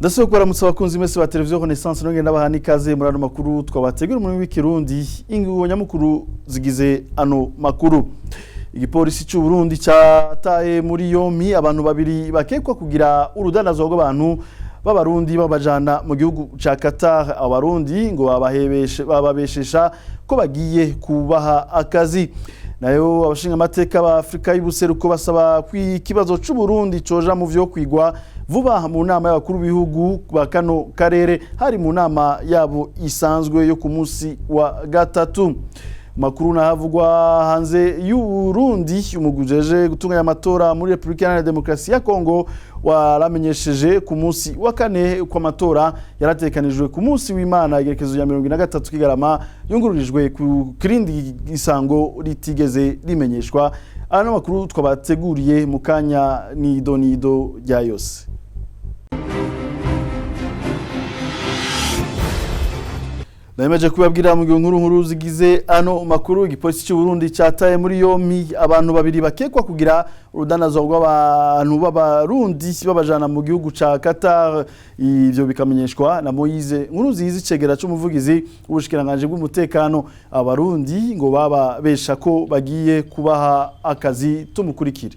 Ndasubiye kubaramutsa, abakunzi mwese ba Televiziyo Renaissance, nongeye ndabaha n'ikaze muri ano makuru twabategura mu rurimi rw'Ikirundi. Ingingo nyamukuru zigize ano makuru: igipolisi cy'u Burundi cyataye muri yompi abantu babiri bakekwa kugira urudandazwa rw'abantu b'Abarundi babajana mu gihugu ca Qatar. Abarundi ngo babahebeshe, bababeshesha ko bagiye kubaha akazi. Nayo abashinga amateka ba Afrika y'Ubuseruko basaba ko ikibazo c'u Burundi coja mu vyo kwigwa vuba mu nama y'abakuru b'ibihugu ba kano karere. Hari mu nama yabo isanzwe yo ku munsi wa gatatu. Makuru nahavugwa hanze y'Uburundi: umugwi ujejwe gutunganya amatora muri Repubulika Iharanira Demokarasi ya Kongo waramenyesheje ku munsi wa kane ko amatora yaratekanijwe ku munsi w'Imana, igerekezo ya 43 Kigarama, yungururijwe ku kirindi isango ritigeze rimenyeshwa. Ano makuru twabateguriye mu kanya nido nido rya yose. Nayemeje kubabwira mu nkuru nkuru zigize ano makuru: igipolisi cy'u Burundi cyataye muri yompi abantu babiri bakekwa kugira urudandazwa rw'abantu b'Abarundi babajana mu gihugu ca Qatar. Ivyo bikamenyeshwa na Moise Nkurunziza, icegera c'umuvugizi w'ubushikiranganje bw'umutekano. Abarundi ngo bababesha ko bagiye kubaha akazi. Tumukurikire.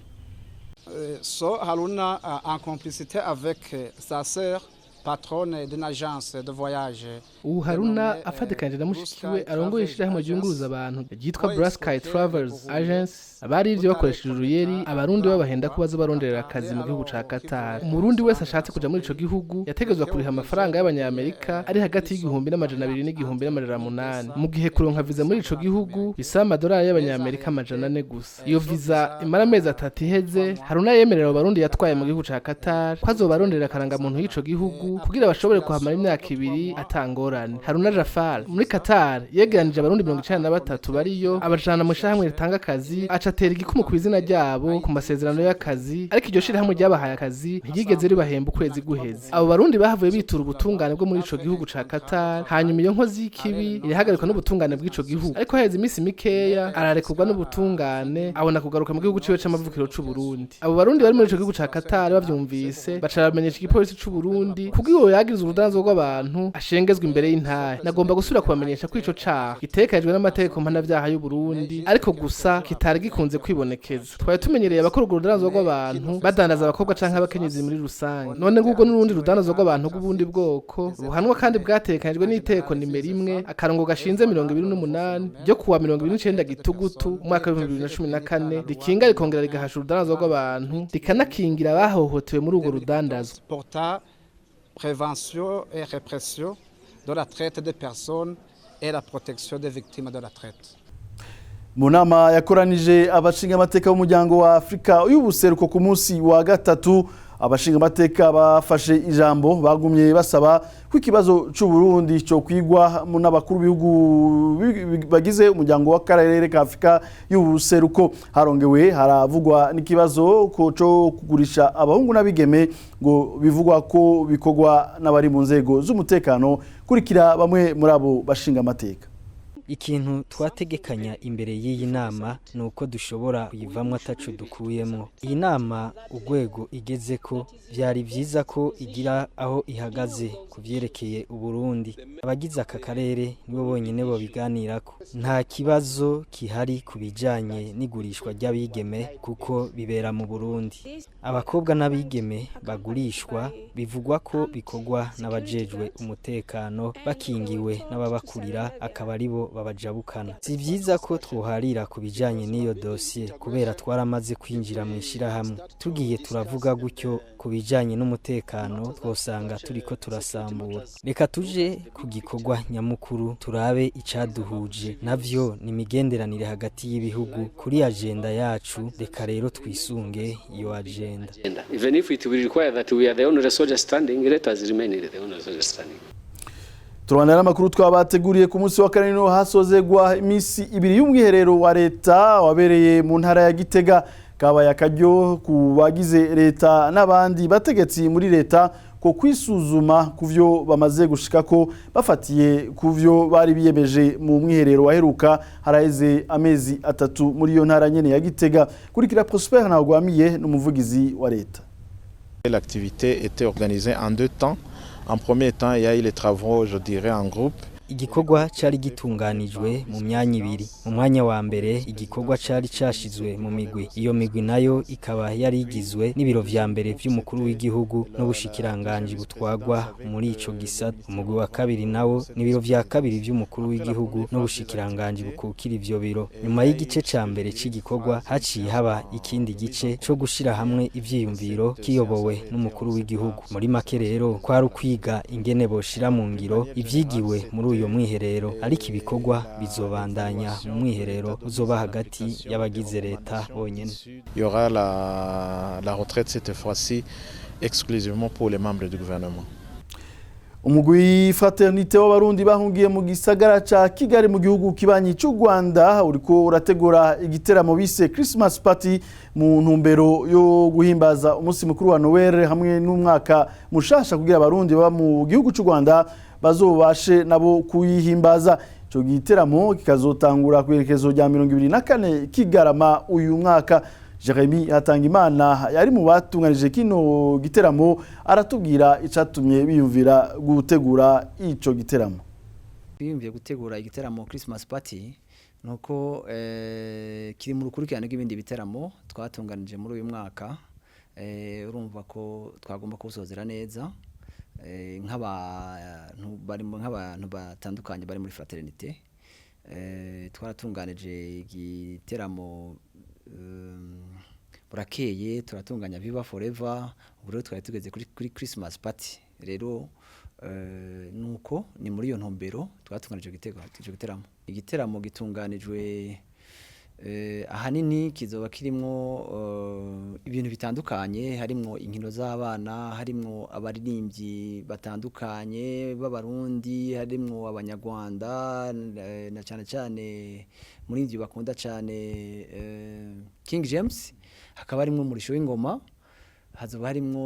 So Haruna, en complicité avec sa sœur, patronne d'une agence de voyage. Ubu Haruna afatikanije na mushiki we arongoye ishirahamwe ryunguruza abantu ryitwa Blue Sky Travels Agency, abari ivyo bakoresheje uruyeri, Abarundi babahenda ko baza baronderera akazi mu gihugu ca Qatar. Umurundi wese ashatse kuja muri ico gihugu yategerezwa kuriha amafaranga y'Abanyamerika ari hagati y'1200 n''1800, mu gihe kuronka viza muri ico gihugu bisaba amadolari y'Abanyamerika 400 gusa. Iyo viza imara amezi 3 iheze, Haruna yemerera abo Barundi yatwaye mu gihugu ca Qatar ko azobaronderera akarangamuntu y'ico gihugu kugira bashobore kuhamara imyaka 2 atangorane. Haruna Jafar muri Qatar yegeranije Abarundi 93 bariyo, abajana mu ishirahamwe ritanga akazi, aca atera igikumu ku izina ryabo ku masezerano y'akazi, ariko iryo shirahamwe ryabahaye akazi ntiryigeze ribahemba. Ukwezi guheze, abo Barundi bahavuye bitura ubutungane bwo muri ico gihugu ca Qatar. Hanyuma iyo nkozi y'ikibi irahagarikwa n'ubutungane bw'ico gihugu, ariko haheze iminsi mikeya ararekurwa n'ubutungane, abona kugaruka mu gihugu ciwe c'amavukiro c'u Burundi. Abo Barundi bari muri ico gihugu ca Qatar bavyumvise, baca baramenyesha igipolisi c'u Burundi kugira uwo yagiriza urudandazo rw'abantu ashengezwa imbere y'intahe. Nagomba gusubira kubamenyesha ko ico caha gitegekanijwe n'amategeko mpanavyaha y'u Burundi, ariko gusa kitari gikunze kwibonekeza. Twari tumenyereye abakora urwo rudandazo rw'abantu badandaza abakobwa canke abakenyezi muri rusange. None ngubwo n'urundi rudandazo rw'abantu rw'ubundi bwoko buhanwa kandi bwategekanijwe n'iteko nimero 1-28 ryo kuwa 29 Gitugutu umwaka w'2014, rikinga rikongera rigahasha urudandazo rw'abantu, rikanakingira abahohotewe muri urwo rudandazwa. Portant prévention et répression de la traite des personnes et la protection des victimes de la traite. Mu nama yakoranije abashingamateka b'Umuryango wa Afrika y'Ubuseruko ku munsi wa gatatu, abashingamateka bafashe ijambo bagumye basaba ko ikibazo c'u Burundi cyo kwigwa n'abakuru b'ibihugu bagize umuryango w'akarere ka Afrika y'Ubuseruko. Harongewe haravugwa n'ikibazo ko co kugurisha abahungu n'abigeme, ngo bivugwa ko bikorwa n'abari mu nzego z'umutekano. Kurikira bamwe muri abo bashingamateka. Ikintu twategekanya imbere y'iyi nama ni uko dushobora kuyivamo ataco dukuyemo. Iyi nama, urwego igeze ko, byari byiza ko igira aho ihagaze ku byerekeye Uburundi. Abagize aka karere nibo bonyine bobiganirako. Nta kibazo kihari ku bijanye n'igurishwa ry'abigeme, kuko bibera mu Burundi. Abakobwa n'abigeme bagurishwa bivugwa ko bikorwa n'abajejwe umutekano bakingiwe n'ababakurira, akaba aribo babajabukana. Si byiza ko twoharira ku bijanye n'iyo dosiye, kubera twaramaze kwinjira mu ishirahamwe. Tugiye turavuga gutyo ku bijanye n'umutekano, twosanga turiko turasambura. Reka tuje ku gikorwa nyamukuru, turabe icaduhuje, navyo ni imigenderanire hagati y'ibihugu kuri agenda yacu. Reka rero twisunge iyo agenda. Even if it will require that we are the only soldier standing, let us remain the only soldier standing. Turabandanya n'amakuru twabateguriye. Ku munsi wa kane niho hasozegwa iminsi 2 y'umwiherero wa leta wabereye mu ntara ya Gitega. Kabaye akaryo ku bagize leta n'abandi bategetsi muri leta ko kwisuzuma ku vyo bamaze gushikako, bafatiye ku vyo bari biyemeje mu mwiherero waheruka haraheze amezi 3 muri iyo ntara nyene ya Gitega. Kurikira Prosper Ntagwamiye, n'umuvugizi wa leta. L'activité était organisée en deux temps. En premier temps, il y a eu les travaux, je dirais, en groupe. Igikorwa cari gitunganijwe mu myanya ibiri. Mu mwanya wa mbere, igikorwa cari cashizwe mu migwi. Iyo migwi nayo ikaba yari igizwe n'ibiro vya mbere vy'umukuru w'igihugu n'ubushikiranganji butwagwa muri ico gisata. Umugwi wa kabiri nawo n'ibiro vya kabiri vy'umukuru w'igihugu n'ubushikiranganji bukukira ivyo biro. Nyuma y'igice ca mbere c'igikorwa, haciye haba ikindi gice co gushira hamwe ivyiyumviro kiyobowe n'umukuru w'igihugu. Muri make rero, kwari ukwiga ingene boshira mu ngiro ivyigiwe muri uyo mwiherero, ariko ibikorwa bizobandanya mu mwiherero uzoba hagati y'abagize leta bonyene. Il y aura la retraite cette fois-ci exclusivement pour les membres du gouvernement. Umugwi Fraternité w'Abarundi bahungiye mu gisagara ca Kigali mu gihugu kibanyi cy'u Rwanda uriko urategura igiteramo bise Christmas Party mu ntumbero yo guhimbaza umunsi mukuru wa Noel hamwe n'umwaka mushasha, kugira Abarundi baba mu gihugu cy'u Rwanda bazobashe nabo kuyihimbaza. Ico giteramo kikazotangura ku iherekezo rya 24 Kigarama uyu mwaka. Jeremy Hatangimana yari mu batunganije kino giteramo, aratubwira icatumye biyumvira gutegura ico giteramo. Twiyumviye gutegura igiteramo Christmas Party nuko kiri mu rukurikirane rw'ibindi biteramo twatunganije muri uyu mwaka. Urumva ko twagomba kuwusozera neza nk'abantu barimo, nk'abantu batandukanye bari muri fraternité. Twaratunganije igiteramo burakeye, turatunganya Viva Forever, ubu rero twari tugeze kuri Christmas Party. Rero nuko ni muri iyo ntumbero twatunganije ico giteramo. Igiteramo gitunganijwe ahanini kizoba kirimwo ibintu bitandukanye, harimwo inkino z'abana, harimwo abaririmbyi batandukanye b'Abarundi, harimwo Abanyarwanda, na cyane cyane muri ivyo bakunda cyane King James, hakaba harimwo umurisho w'ingoma, hazoba harimwo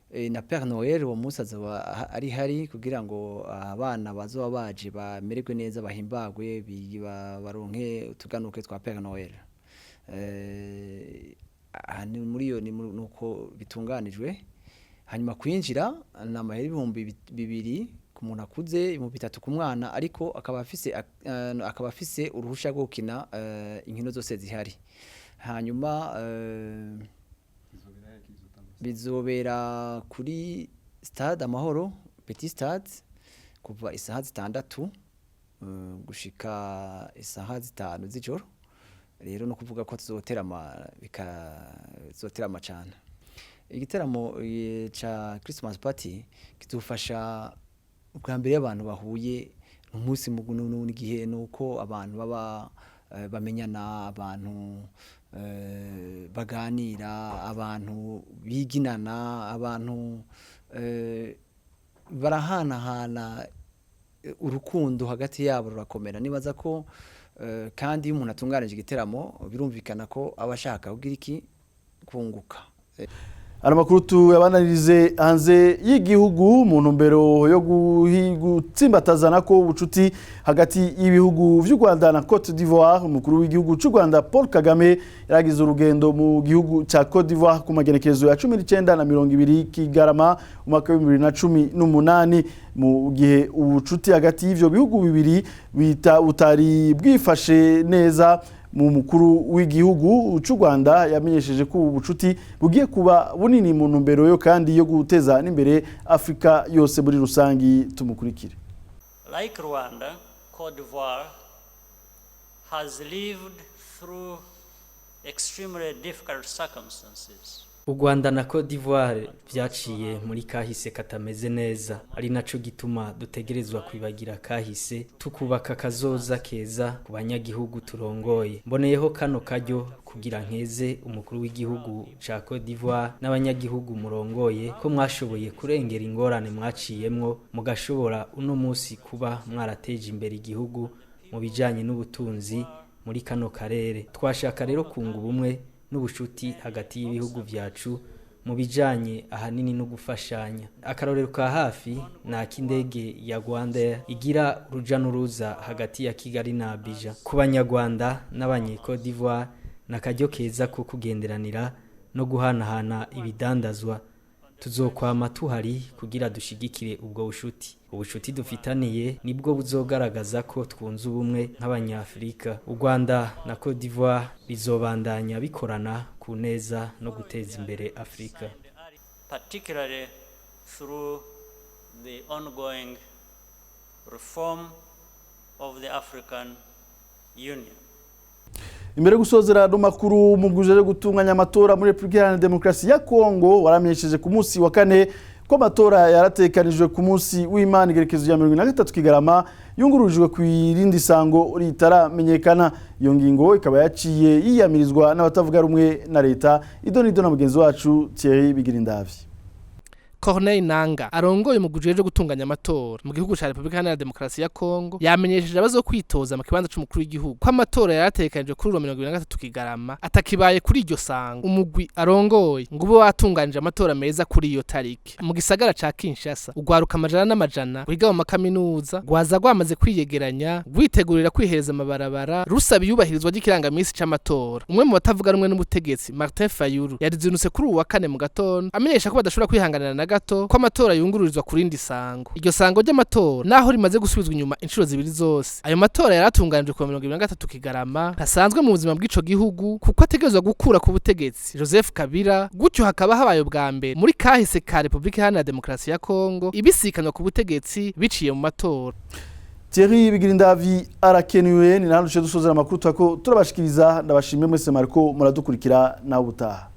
na Père Noël. Uwo munsi azoba ari hari kugira ngo abana bazoba baje bamererwe neza, bahimbagwe, baronke utuganuke twa Père Noël. Aha ni muri iyo ni nuko bitunganijwe. Hanyuma kwinjira ni amahera 2000 ku muntu akuze, 3000 ku mwana, ariko akaba afise uruhusha rwo gukina inkino zose zihari. Hanyuma bizobera kuri Stade Amahoro, Petit Stade, kuva isaha 6 gushika isaha 5 z'ijoro. Rero no kuvuga ko tuzoterama, bikazoterama cane. Igiteramo ca Christmas Party kizofasha ubwa mbere iyo abantu bahuye umunsi n'igihe, nuko abantu baba bamenyana, abantu baganira, abantu biginana, abantu barahanahana, urukundo hagati yabo rurakomera. Nibaza ko kandi iyo umuntu atunganije igiteramo, birumvikana ko aba ashaka kugira iki? Kunguka. Ano makuru tuyabananirize hanze y'igihugu. Mu ntumbero yo gutsimbatazana ko ubucuti hagati y'ibihugu vy'u Rwanda na Cote d'Ivoire, umukuru w'igihugu cy'u Rwanda Paul Kagame yaragize urugendo mu gihugu cya Cote d'Ivoire ku magenekerezo ya 19 na 20 Kigarama umwaka wa 2018, mu gihe ubucuti hagati y'ivyo bihugu bibiri bita butari bwifashe neza. Mu mukuru w'igihugu cy'u Rwanda yamenyesheje ko ubu bucuti bugiye kuba bunini mu ntumbero yo kandi yo guteza n'imbere Afrika yose muri rusangi. Tumukurikire. Like Rwanda, Cote d'Ivoire has lived through extremely difficult circumstances. U Rwanda na Cote d'Ivoire vyaciye muri kahise katameze neza, ari naco gituma dutegerezwa kwibagira kahise, tukubaka kazoza keza ku banyagihugu turongoye. Mboneyeho kano karyo kugira nkeze umukuru w'igihugu ca Cote d'Ivoire n'abanyagihugu murongoye ko mwashoboye kurengera ingorane mwaciyemwo, mugashobora uno musi kuba mwarateje imbere igihugu mu bijanye n'ubutunzi muri kano karere. Twashaka rero kunga ubumwe n'ubucuti hagati y'ibihugu vyacu mu bijanye ahanini no gufashanya. Akarorero ka hafi ni ak'indege ya Rwanda igira uruja n'uruza hagati ya Kigali na Abidjan. Ku Banyarwanda n'abanye Cote d'Ivoire, ni akaryo keza ko kugenderanira no guhanahana ibidandazwa. Tuzokwama tuhari kugira dushigikire ubwo bushuti. Ubucuti dufitaniye nibwo buzogaragaza ko twunze ubumwe nk'Abanyafurika. U Rwanda na Cote d'Ivoire bizobandanya bikorana ku neza no guteza imbere Afurika. Particularly through the ongoing reform of the African Union. Imbere yo gusozera ano makuru, umugwi uje gutunganya amatora muri Repubulika Iharanira Demokarasi ya Kongo waramenyesheje ku munsi wa kane ko amatora yaratekanijwe ku munsi w'Imana, igerekezo rya 23 Kigarama, yungururijwe ku irindi sango ritaramenyekana. Iyo ngingo ikaba yaciye yiyamirizwa n'abatavuga rumwe na leta. Idonido na mugenzi wacu Thierry Bigirindavyi. Corneille Nanga, arongoye umugwi ujejwe gutunganya amatora mu gihugu ca Repubulika Iharanira Demokarasi ya Kongo, yamenyesheje abazo kwitoza mu kibanza c'umukuru w'igihugu ko amatora yarategekanijwe kuri uwo 23 Kigarama atakibaye kuri iryo sango. Umugwi arongoye ngo ube watunganije amatora meza kuri iyo tariki. Mu gisagara ca Kinshasa, ugwaruka amajana n'amajana rwiga mu makaminuza rwaza rwamaze kwiyegeranya, rwitegurira kwihereza amabarabara, rusaba iyubahirizwa ry'ikirangamisi c'amatora. Umwe mu batavuga rumwe n'ubutegetsi, Martin Fayulu, yarizindutse kuri uwu wa kane mu gatondo amenyesha ko badashobora kwihanganira na gato ko amatora yungururizwa ku rindi sango. Iryo sango ry'amatora, naho rimaze gusubizwa inyuma inshuro zibiri zose, ayo matora yaratunganijwe ku wa 23 Kigarama, ntasanzwe mu buzima bw'ico gihugu, kuko ategerezwa gukura ku butegetsi Joseph Kabila. Gutyo hakaba habaye ubwa mbere muri kahise ka Repubulika Iharanira Demokarasi ya Kongo ibisikanwa ku butegetsi biciye mu matora. Thierry Bigirindavi arakenuye. Ni naho duce dusozera amakuru twako turabashikiriza. Ndabashimiye mwese mariko muradukurikira. Nawe ubutaha.